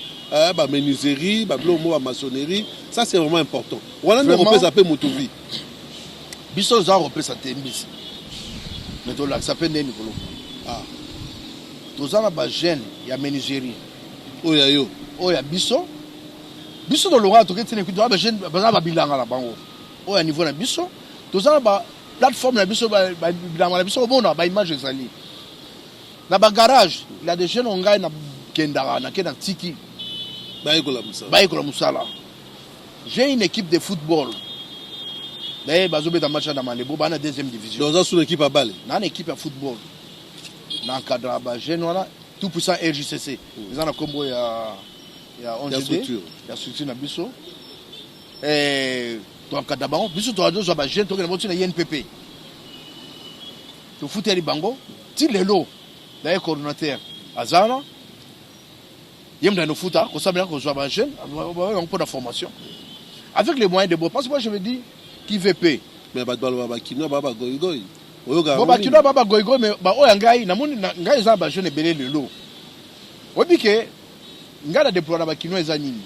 bamenuiserie, babiloko mo, bamaçonnerie? Ça, c'est vraiment important wana nde kopesa mpe motu vie. Biso toza kopesa te mbisi, mais tolakisa mpe ndeni kolo. Toza na bajeune ya menuiserie. Oyo ya yo? Oyo ya biso. Biso tolongaka, toke ntina ekuti, toza bajeune baza na babilanga na bango. Oyo ya niveau na biso, toza na baplateforme na biso, bilanga na biso. Komona baimage ezali na bagarage, il y a des jeunes oyo ngai nakendaka, nake na tiki. Bayekola mosala. Bayekola mosala. J'ai une équipe de football, d'ailleurs bazobeta match na Malebo, baa na deuxième division. Donc oza sous équipe ya bale? Na équipe ya football, na encadre bajeune wana tout puissant RJCC, eza na nkombo ya ONGD. Structure. Ya structure na biso. Toencadre bango. Biso tozwa bajeune, tokende bango ntina INPP, tofuteli bango ti lelo. Daye coordonnateur aza wana, ye moto anofuta kosambela, kozwa bajeune bango mpo na formation avec les moyens de bord, parce que moi je me dis qui veut paie. Mais bato baloba bakinois baa bagoigoi, oyoka? Bon, bakinois baa bagoigoi, mais baoyo ya ngai namoni ngai eza na bajeune ebele lelo. Oyebi ke ngai na déploie na bakinois eza nini?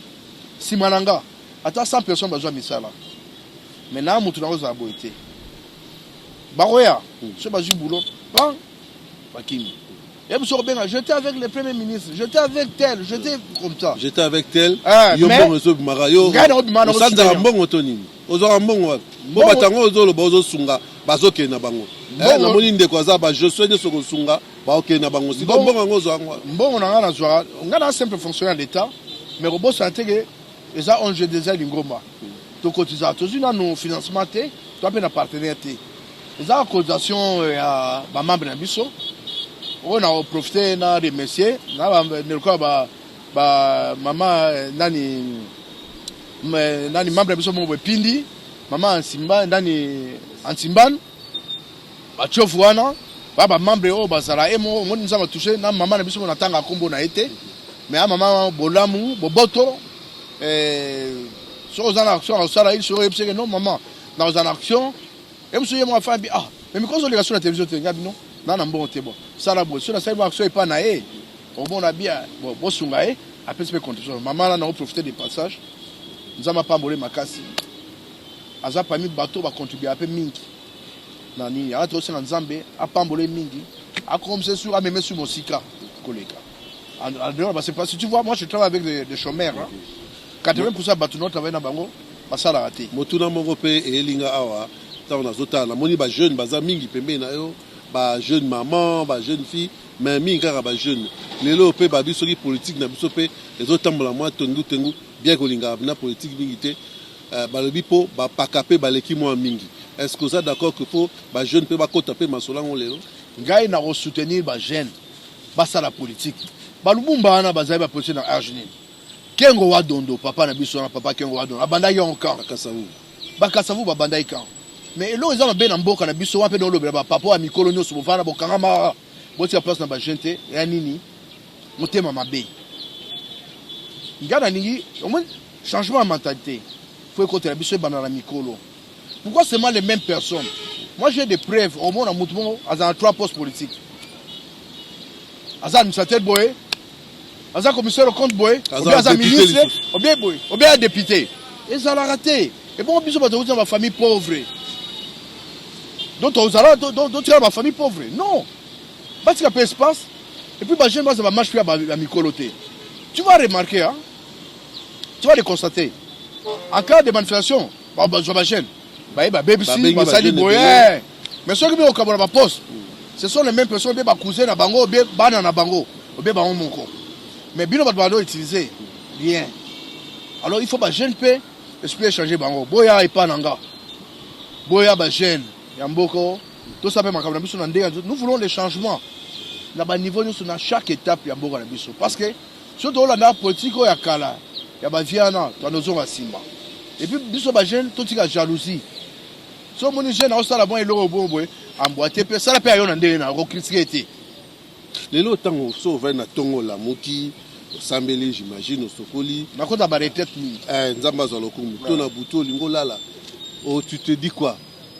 Nsima na nga ata 100 personnes bazwa misala, mais na motu nakozala boye te. Bakoya, so bazwi boulot, pan, bakimi. Ye biso kobenga: "J'étais avec le premier ministre, j'étais avec tel, j'étais comme ça." J'étais avec tel. Ah, yo mais mbongo ezobimaka yo? Ngai nakobima na osanzaka soutenir. Mbongo to nini? Ozwaka mbongo wapi? Po bato yango ozoloba ozosunga, bazokende na bango. Namoni ndeko aza bajosue nyonso kosunga, baokende na bango. Sikoyo mbongo yango ozwa yango wapi? Mbongo na ngai nazwaka, ngai na simple fonctionnaire de l'État, mais kobosana te ke eza ONG, eza lingomba. Tokotizaka, tozwi nanu financement te, toa mpe na partenaire te. Eza cotisation ya bamembre na biso oyo na profite na remercier na lokola ba mama nani nani, membre na biso moko boye Pindi, mama Ansimba nani, Ansimbane, batiofu wana ba bamembre oyo bazala ye moko. Omoni, Nzambe atouche na mama na biso moko, natanga nkombo na ye te, mais a mama bolamu boboto. Soki oza na action akosala ye, soki oyebisi ke non mama, nakozala na action ye mosusu, ye moko afandi bi: "Ah, mais mikolo ozoleka so na télévision te." Nga bino na na mbongo te. Bon, sala boye, so nasali bo action epa na ye, omona bia bon, bosunga ye, apesi mpe contribution. Mama wana, naoprofite de passage, Nzambe apambole makasi. Aza parmi bato bacontribuaka mpe mingi na nini aka. Tosenga Nzambe apambole mingi, akomisa su, ameme su mosika koleka en dehors. Parce que tu vois, moi je travaille avec des chômeurs, hein. 80% ya bato no travaille na bango basalaka te. Motuna moko mpe eyelinga awa: ntango nazotala, namoni bajeune baza mingi pembeni na yo, bajeune maman, bajeune fille, mais mingi kaka bajeune. Lelo mpe babi soki politique na biso mpe ezotambola mwa tengu tengu, bien kolingaka na politique mingi te, balobi mpo bapaka mpe baleki mwa mingi. Est ce que oza d'accord que faut bajeune mpe bakota mpe masolo yango lelo? Ngai nakosoutenir bajeune basala politique. Balubumba wana bazali bapolitique na age nini? Kengo wa Dondo, papa na biso wana, papa Kengo wa Dondo abandaki yango quand? Bakasavu. Bakasavu babandaki quand? Mais eloko eza mabe na mboka na biso wana mpe, naolobela bapapa ya mikolo nyonso, bovanda, bokangama, botika place na bajeune te. Ya nini motema mabe? Ngai nalingi omoni changement ya mentalité faut ekotela biso, ebanda na mikolo. Pourquoi seulement les mêmes personnes? Moi j'ai des preuves. Omona motu moko aza na trois postes politiques: aza administrateur boye, aza commissaire au compte boye, obien aza ministre, obien boye, obien ya député. Ezalaka te. Ebongo biso bato outi na bafamille pauvre, donc tozala totikala bafamille pauvre? Non, batika mpe espace. Et puis bajeune baza bamarche mpe ya mikolo te. Tu vas remarquer, hein? Tu vas le constater, en cas de manifestation bazwa bajeune, baye, babebisi, basali boye. Mais soki mpe okabola baposte, ce sont les mêmes personnes, obie bacousin na bango, obie bana na bango, obie bango moko. Mais bino bato bando utiliser rien. Alors il faut bajeune mpe esprit échanger bango. Boya epa na nga, boya bajeune ya mboka, tosala mpe makambo na biso na ndenge. Nous voulons les changements na baniveau nyonso, na chaque étape ya mboka na biso, parce que soki tolanda politique oyo ya kala ya bavie wana, tozonga nsima. Et puis biso bajeune totika jalousie. So omoni jeune aosala bon eloko bongo boye, ambwa te, mpe sala mpe ayo na ndenge na okocritiquer te. Lelo ntango so ovandi na ntongo, olamuki, osambeli, j'imagine osokoli. Nakota baretraite mingi. Nzambe azwa lokumu. To na butu olingi olala, tu te dis quoi?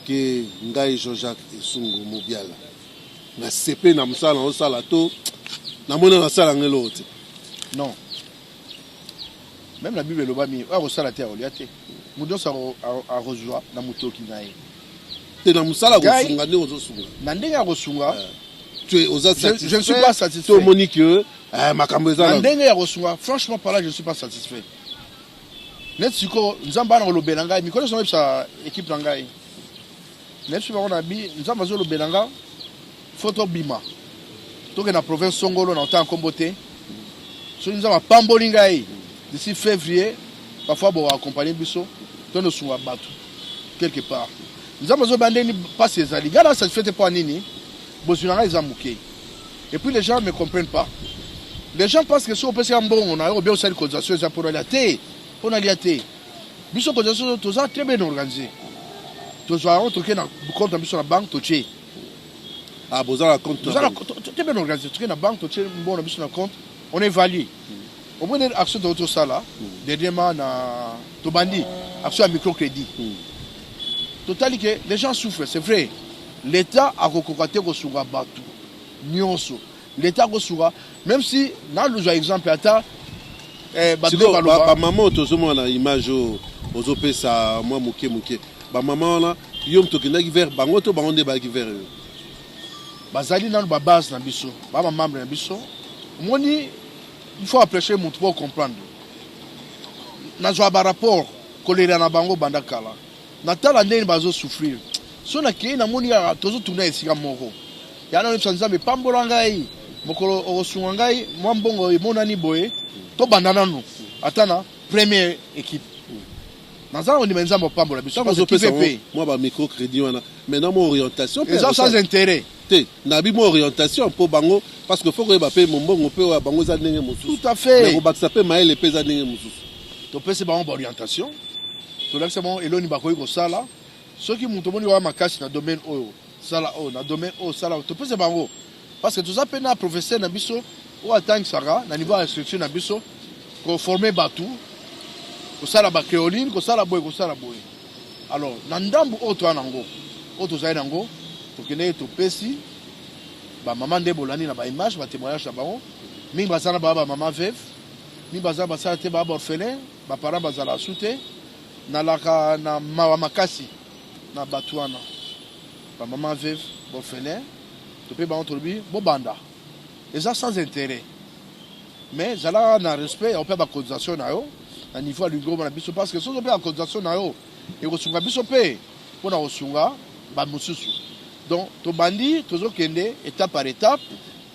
Ke ngai Jean-Jacques Esungu Mobiala nasepe na mosala naosala, to namoni nasala yango eloko te? Non, même na Bible elobami: oyo akosala te akolia te. Moto nyonso akozwa na motoki na ye. Te, na mosala kosunga, ndenge ozosunga. Na ndenge ya kosunga. Oza Je ne suis pas satisfait. Omoni ke makambo eza na ndenge ya kosunga, franchement par là, je ne suis pas satisfait. Neti sikoyo Nzambe ana kolobela ngai mikolo nyonso, nayebisa équipe na ngai, nayebisi bango na bi Nzambe azolobela nga, faut tobima, tokende na province songolo, na otanga nkombo te. Soki Nzambe apamboli ngai, d'ici février parfois boaccompagne biso, tonosunga bato quelque part. Nzambe azoba ndenge mpasi ezali. Ngai na satisfait te. Mpo ya nini? Bozwi na ngai eza moke. Et puis les gens ne me comprennent pas. Les gens pensent que soki opesaka mbongo na yo, obia osali cotisation, eza mpo nalia te. Mpo nalia te. Biso cotisation toza très bien organisé. Tozwa yango, toke na compte na biso na banque, totie. Ah, boza na compte? Toza très bien organisé. Toke na banque, totie mbongo na biso na compte, on évalue. Omoni action tozo tosala dernièrement na tobandi action ya microcrédit. Totali ke les gens souffrent, c'est vrai, l'État akokoka te kosunga bato nyonso. L'État akosunga même si naluzwa exemple ata bato bamama oyo tozomona na image oyo ozopesa mwa moke moke, bamama wana, yo moto okendaki vers bango to bango nde bayaki vers yo? Bazali nano babase na biso, bamamembre na biso. Omoni, il faut apprécier motu po comprendre. Nazwa barapport kolela na bango banda kala. Natala ndenge bazo souffrir. So nakei namoni kaka tozo tourner esika moko. Ya na yebisa Nzambe pambola ngai mokolo okosunga ngai mwa mbongo emonani boye tobanda nanu ata na première équipe. Naza na kondima Nzambe opambola biso. Ntango ozopesa mwa ba micro crédit wana maintenant mwa orientation mpe eza sans intérêt te nabi mwa orientation mpo bango parce que faut koyeba mpe mombongo mpe oyo ya bango eza ndenge mosusu. Tout à fait. Kobakisa mpe mayele mpe eza ndenge mosusu. Topesi bango ba orientation, tolakisa bango eloni bakoki kosala. Soki moto omoni oya makasi na domaine oyo, sala oyo, na domaine oyo, sala oyo, topesi bango parce que toza mpe na professeur na biso oyo atangisaka na niveau ya structure na biso koforme bato, kosala bacréoline, kosala boye, kosala boye. Alors na ndambu oyo toya nango, oyo tozali nango, tokendeki topesi bamama nde bolandi na baimage, batémoignage na bango. Mingi baza na baa bamama veuve, mingi baza basala te, baa baorphelin, baparent bazala su te. Nalaka na mawa makasi na bato wana, bamama veuve, baorphelin. Tope bango, tolobi bobanda, eza sans intérêt, mais zalaka na respect ya kopea bacotisation na yo na niveau ya lingomba na biso, parce que soki opea bacotisation na yo ekosunga biso mpe mpona kosunga bamosusu. Donc tobandi, tozokende étape par étape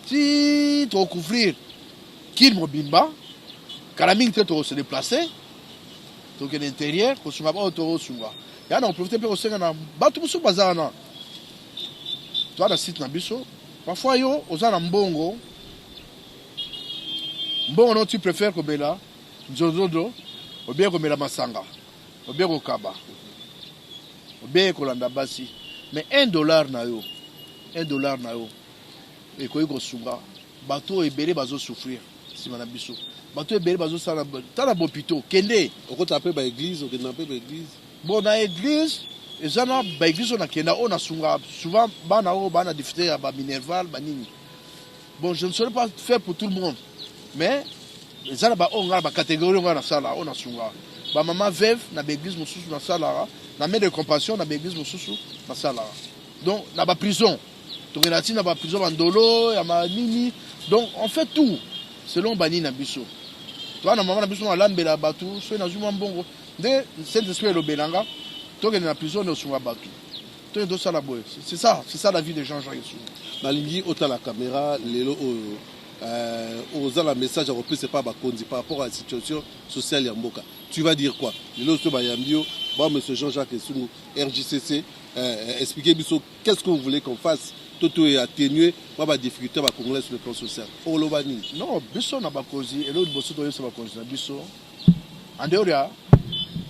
ti tokocouvrir Kin mobimba. Kala mingi te tokose déplacer, tokende intérieur kosunga oyo tokosunga. Ya na koprofite mpe kosenga na bato mosusu baza wana, toa na site na biso. Parfois yo oza na mbongo, mbongo no, tu préfères komela nzonzondo, obie komela masanga, obie kokaba, obie kolanda basi, mais 1 dollar na yo, 1 dollar na yo ekoki kosunga bato oyo ebele bazosouffrir nsima na biso, bato ebele bazosala. Tala bopito, kende. Okota mpe baeglise, okenda mpe baeglise? Bon, na église eza na baeglise oyo nakenda, oyo nasunga souvent bana oyo baa na difficulté ya baminerval, banini. Bon, je ne saurais pas faire pour tout le monde, mais eza na baoyo ngai na bacatégorie oyo ngai nasala, oyo nasunga bamama veuve na baeglise mosusu, nasalaka na main de compassion na baeglise mosusu, nasalaka donc na baprison, tokenda ntina baprison, bandolo ya manini. Donc on fait tout selon banini na biso. Toa na mama na biso alambela bato. Soki nazwi mwa mbongo nde Saint Esprit elobelanga tokende na prison nde osunga bato, tokende tosala boye. C'est ça, c'est ça la vie de Jean-Jacques Esungu. Nalingi otala caméra lelo oyo, oza na message ya kopesa epa bakonzi par rapport à la situation sociale ya mboka. Tu vas dire quoi lelo so bayambi yo ba monsieur Jean-Jacques Esungu, RJCC, expliquez biso qu'est-ce que vous voulez qu'on fasse to atténuer mwa badifficulté ya bacongolais sur le plan social? Oloba nini? Non, biso na bakonzi, eloko liboso toyebisa bakonzi na biso, en dehors ya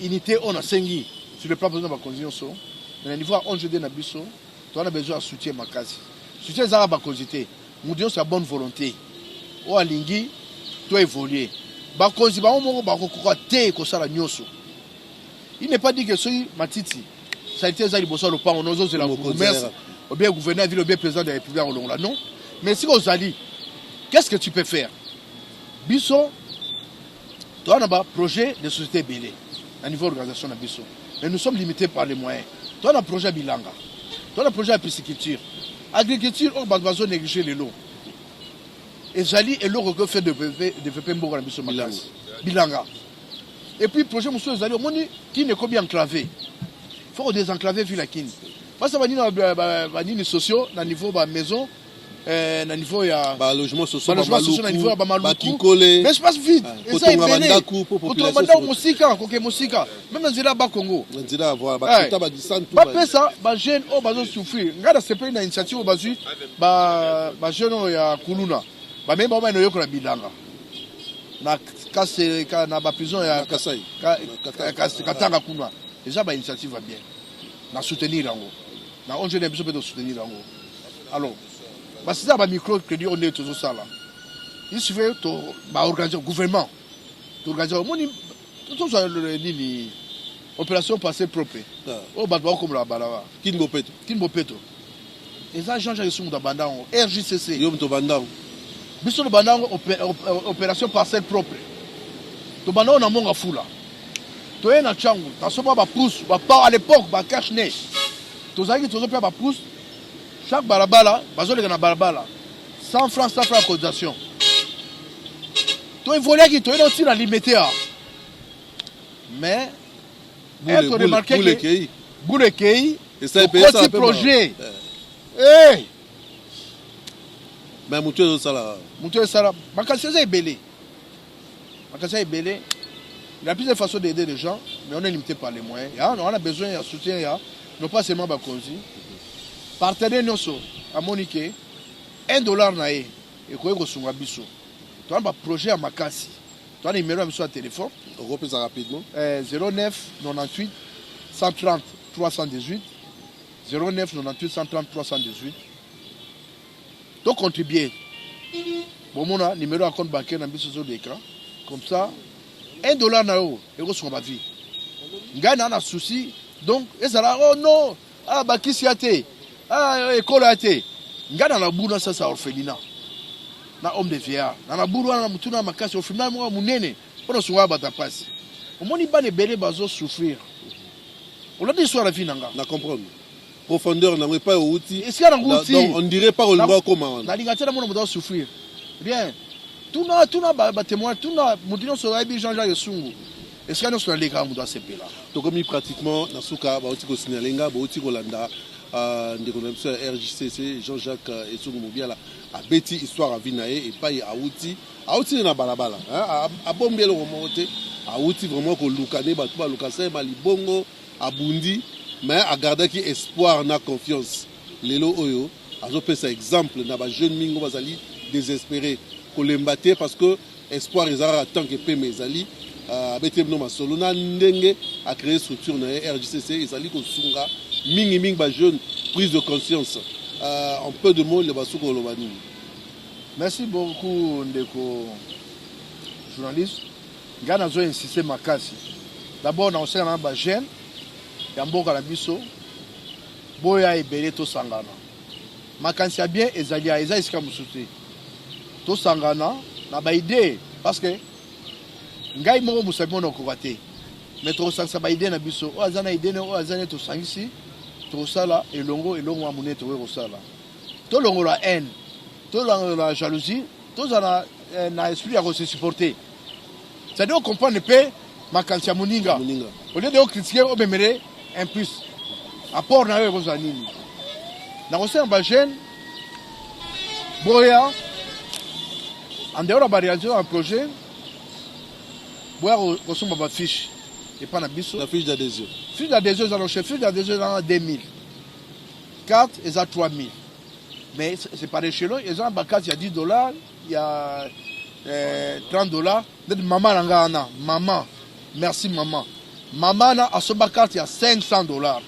unité oyo nasengi sur le plan na bakonzi nyonso, mais na niveau ya ONGD na biso, toza na besoin ya soutien makasi. Soutien ezaka bakonzi te, moto nyonso ya bonne volonté oyo alingi to évoluer. Bakonzi bango moko bakokoka te kosala nyonso. Il n'est pas dit que soki matiti, saleté eza liboso ya lopango, nozozela bourgmestre ou bien gouverneur ya ville ou bien président de la République akolongola. Non, mais sika ozali, qu'est-ce que tu peux faire? Biso toza na baprojet de société ebele na niveau organisation na biso, mais nous sommes limités par les moyens. Toza na projet ya bilanga, toza na projet ya pisciculture, agriculture oyo bato bazo néglige lelo. Ezali eloko eko fait développer mboka na biso makasi, bilanga. Et puis projet mosusu ezali, omoni Kini ekomi enclavé, faut kodésenclaver ville ya Kini. Basa banini, banini sociaux na niveau bamaison, na niveau ya balogement sociaux, balogement sociaux na niveau ya Bamaluku, espace vide eza ebele. Kotonga bandako mosika, koke mosika, même na nzela ya Bakongo, bapesa bajeune oyo bazosouffrir. Ngai nasepeli na initiative oyo bazwi bajeune oyo ya kuluna, bamemi bango bayina oyekola bilanga na kase na baprison ya Katanga kuna. Eza bainitiative ya bien, na soutenir yango na ONG na biso mpe tosoutenir yango. Alors basisa bamicro crédit oyo ndenge tozosala, il suffit to baorganiser, gouvernement toorganiser. Omoni, tozwa nini, opération parcelle propre oyo bato bakokombola balabala. Kin Bopeto. Kin Bopeto, eza Jean Jacques Esungu abanda yango, RJCC. Yo moto obanda yango? Biso tobanda yango, opération parcelle propre. Tobanda oyo na Monga Fula, toye na Ntango nasomba bapusu bapa à l'époque bacache-nez, tozalaki tozopea bapusu chaque balabala, bazoleka na balabala 100 francs, 100 francs ya cotisation. Toévoluaki, toye na ntina Limete a, mais toremarquer Bulu ekei, okoti projet. Eh! Mais motu ezosala. Motu ezosala makanisi eza ebele. Makanisi eza ebele. Il y a plusieurs façons d'aider les gens, mais on est limité par les moyens. Ya, on a besoin ya soutien ya non pas seulement bakonzi. Partenaire nyonso amoni ke 1 $ na ye ekoki kosunga biso. Toza ba projet ya makasi. Toza na numéro ya biso ya téléphone. Okopesa rapidement. 09 98 130 318, 09 98 130 318. Tocontribuer, bomona numéro ya compte bancaire na biso ezoleka. Comme ça, 1 $ na yo ekosunga bavie. Ngai naa na souci, donc ezala oh non, ah, bakisi ya te, ah, ekolo ya te. Ngai na naburu nasasa orphelinat na home de vieillard na naburu wana na motuna ya makasi, orphelinat moko ya monene mpona osunga bato ya mpasi. Omoni bana ebele bazosouffrir. Olandi histoire ya vie na nga. Na comprendre profondeur nango epai outi. Esika nango uti. Donc on dirait pas olinga okoma wana. Nalinga te namona moto asouffrir. Rien, tuna, tuna batémoin, tuna moto nyonso ayebi Jean-Jacques Esungu. Esika nyonso nalekaka, moto asepela. Tokomi pratiquement na suka. Bauti kosignaler nga, bauti kolanda ndeko na biso ya RJCC, Jean-Jacques Esungu Mobiala. Abeti histoire ya vie na ye, epai awuti. Awuti na balabala, abombi eloko moko te. Awuti vraiment koluka nde bato baluka salema libongo. Abundi, mais agardaki espoir na confiance. Lelo oyo azopesa exemple na bajeune mingi oyo bazali désespéré. Kolemba te, parce que espoir eza kaka tant que pema ezali. Abeti bino masolo na ndenge acréer structure na ye RJCC, ezali kosunga mingimingi bajeune, prise de conscience. En peu de mots, basuki oloba nini? Merci beaucoup, ndeko journaliste. Ngai nazo insiste makasi. D'abord nakosenga na bajeune ya mboka na biso, boya ebele, tosangana. Makanisi ya bien ezali ya eza esika mosusu te. Tosangana na baidée, parce que ngai moko mosapi mona okoka te, mais tokosangisa baidée na biso. Oyo aza na idée ne, oyo aza ne, tosangisi, tokosala elongo elongo ya monene. Tokoki kosala. Tolongola haine, tolongola jalousie, tozala na esprit ya kose supporter, c'est-à-dire ocomprendre mpe makanisi ya moninga. Moninga. Au lieu de ocritiquer, omemele un plus, apport na yo ekozala nini. Nakosenga bajeune boya, en dehors ya baréalisation ya projet, boya kosomba bafiche epa na biso. La fiche d'adhésion. Fiche d'adhésion eza no cher. Fiche d'adhésion eza na 2000, carte eza 3000, mais c'est par échelon. Eza na bacarte ya 10 $, ya 30 $. Neti mama na ngai wana, mama, merci mama. Mama na asomba carte ya 500 $.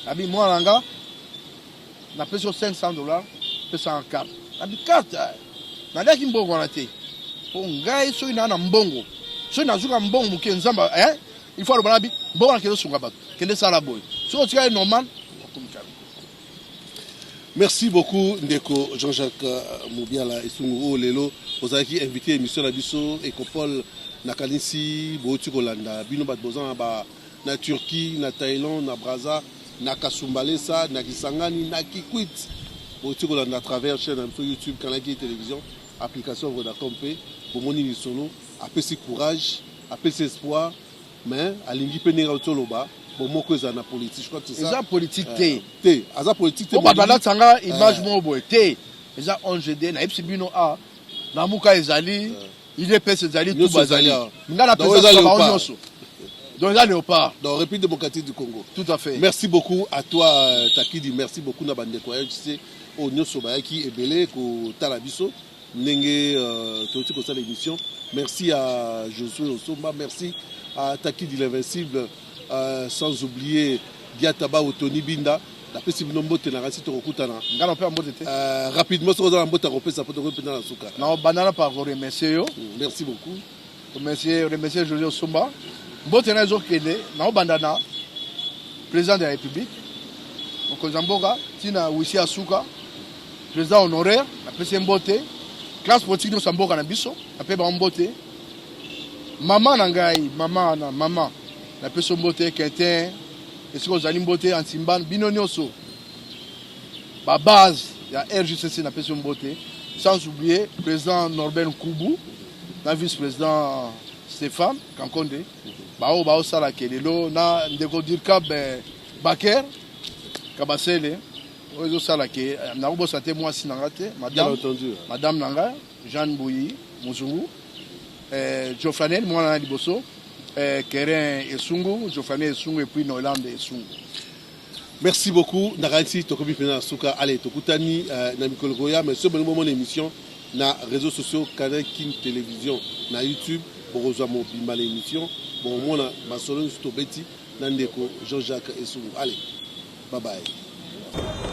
Abi mwana na nga, napesi yo 500 $, pesanga carte. Nabi carte, naliaki mbongo wana te, mpo ngai soki naa na mbongo, soki nazuka mbongo moke, Nzambe, il faut aloba nabi mbongo nakende osunga bato, kende sala boye. Soki otika ye normal, okomikala. Merci beaucoup, ndeko Jean-Jacques Mobiala Esungu, oyo lelo ozalaki invité émission na biso Ecopole. Nakanisi bouti kolanda bino bato boza na ba na Turquie, na Thaïlande, na Braza, na Kasumbalesa, na Kisangani, na Kikwit. Bouti kolanda à travers chaîne na biso YouTube Kanaki Télévision, application Vodacom mpe bomoni lisolo. Apesi courage, apesi espoir, mais alingi mpe ndenge auti oloba, bomoko ezala na politique. Je crois que c'est ça. Eza politique te. Te, aza politique te. Po bato balatanga image moko boye te. Eza ONGD. Nayebisi bino, a Lamuka ezali, UDPS ezali, tu Nyonso bazali. ezali awa. Ngai Donc, eza napesa bango léopard. nyonso. Donc eza léopard. Dans République démocratique du Congo. Tout à fait. Merci beaucoup à toi, Takidi. Merci beaucoup na bandeko ya RJC oyo nyonso bayaki ebele kotala biso ndenge touti kosala émission. Merci à Josué Osomba, merci à Takidi l'invincible, sans oublier Diataba Otoni Binda. Napesi bino mbote na kasi tokokutana. Ngai na mpe mbote te. Rapidement, soki oza na mbote ya kopesa, po tokoki mpenza na suka. Na obandana par koremercier yo. Merci beaucoup. Remercier José Osomba. Mbote na ezokende na obanda na président de la République, mokonzi ya mboka, ntina wisi ya suka, président honoraire, napesi ye mbote. Classe politique nyonso ya mboka na biso, nape bango mbote. Mama na ngai, mama na mama, napesi yo mbote. Quintin, esika ozali, mbote. Antimbane, bino nyonso babase ya RJCC, napesi yo mbote. Sans oublier président Norbert Nkubu na vice président. Stéphane Kankonde, baoyo baosala ke lelo na ndeko Dirkab Baker Kabasele, oyo ezosala ke nakobosa te mwasi na nga te, madame, madame na nga Jeanne Mbuyi Muzungu, Jofranel mwana na liboso, Kerin Esungu, Jofranel Esungu et puis Noelande Esungu. Merci beaucoup. Nakanisi tokomi mpenza na suka. Ale, tokutani na mikolo koya. Mais soki bolingi bomona émission na réseaux sociaux, Canal Kin Télévision na YouTube, bokozwa mobimba na émission, bokomona masolo nyonso tobeti na ndeko Jean-Jacques Esungu. Allez, bye bye.